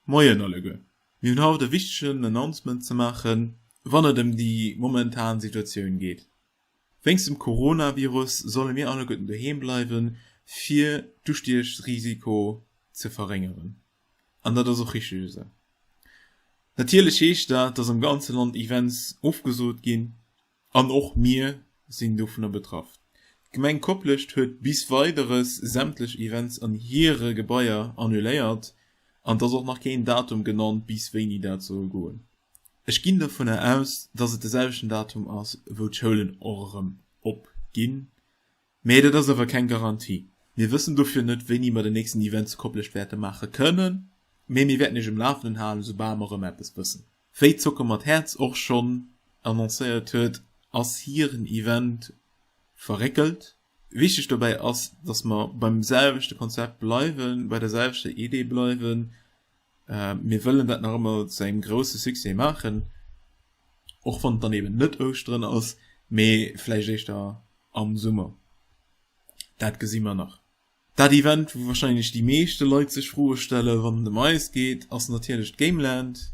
Moien alleguer. Mir hunn haut e wichtegen Announcement ze maachen, wann et ëm déi momentan Situatioun geet. Wéinst dem Coronavirus solle mir alleguerten doheem bleiwen, fir d'Ustiechrisiko ze verréngeren. An dat ass och richteg esou. Natierlech heescht dat, dass am ganze Land Events ofgesot ginn. An och mir sinn dovunner betraff. D'Gemeng Koplescht huet bis Weideres sämtlech Events an hire Gebaier annuléiert an et ass och nach keen Datum genannt, bis wéini dat soll goen. Ech ginn dovunner aus, dass et de selwechten Datum ass, wou d'Schoulen och erëm op ginn. Mee dat ass awer keng Garantie. Mir wëssen dofir net, wéini mer den nächsten Event zu Koplescht wäerte maache kënnen, mee mir wäerten iech um Lafenden halen, esoubal mer erëm eppes wëssen. Wéi Zocke mat Häerz och schonn annoncéiert huet, ass hiren Event verréckelt. Wichteg dobäi ass, dass mer beim selwechte Konzept bleiwen, bei der selwechter Idee bleiwen. Mir wëllen dat nach ëmmer zu engem grousse Succès maachen, och wann et dann eben net Ouschteren ass, mee vläicht éischter am Summer. Dat gesi mer nach. Dat Event, wou warscheinlech déi meeschte Leit sech Froe stelle wann et ëm eis geet, ass natierlech d'Gameland.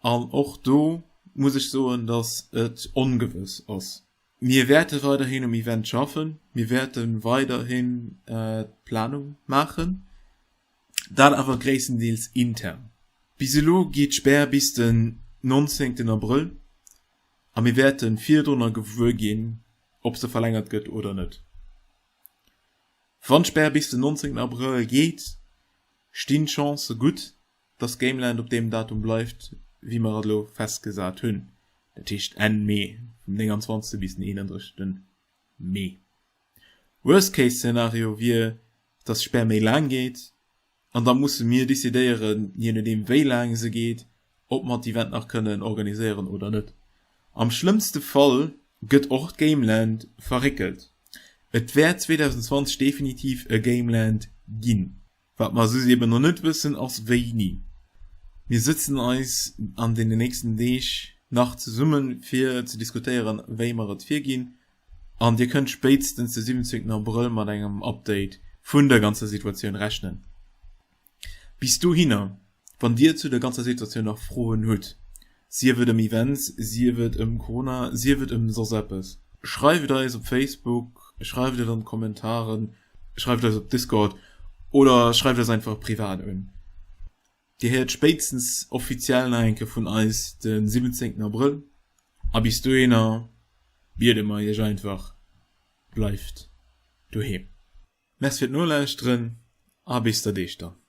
An och do muss ech soen, datt et ongewëss ass. Mir wäerte weiderhin um Event schaffen, mir wäerte weiderhin d'Planung maachen, dat awer gréisstendeels intern. Bis elo geet d'Spär bis den 19 Abrëll a mir wäerte virdrunner gewuer ginn, ob se verlängert gëtt oder net. Wann d'Spär bis den 19 Abrëll geet, stinn d'Chancë gutt, dass Gameland op deem Datum bleift, wéi mer et elo festgesat hunn, dat heescht Enn Mee, vum 29 bis den 31 Mee. Worst case Szenario wier, dass d'Spär méi laang geet, an da musse mir decidéieren, jee nodeem wéi laang se geet, ob mer d'Event nach kënnen organiséieren oder net. Am schlëmmste Fall gëtt och d'Gameland verréckelt. Et wäert 2020 definitiv e Gameland ginn. Wat mer soss eben nach net wëssen ass wéini. Mir sëtzen eis an deenen nächsten Deeg nach zesummen fir ze diskutéieren wéi mer et virginn an dir kënnt spéitstens de 17 Abrëll mat engem Update vun der ganzer Situatioun rechnen. Bis dohinner, wann dir zu der ganzer Situatioun nach Froen hutt, sief et ëm Events, sief et ëm Corona, sief et ëm soss eppes, schreift eis op Facebook, schreift et an d'Kommentaren, Schreift eis op Discord oder schreift eis einfach privat un. Dir héiert spéitstens offiziell nach eng Kéier vun eis de 17 Abrëll a bis dohinner biede mer iech einfach, bleift doheem. Merci fir d'Nolauschteren a bis der Deeg dann.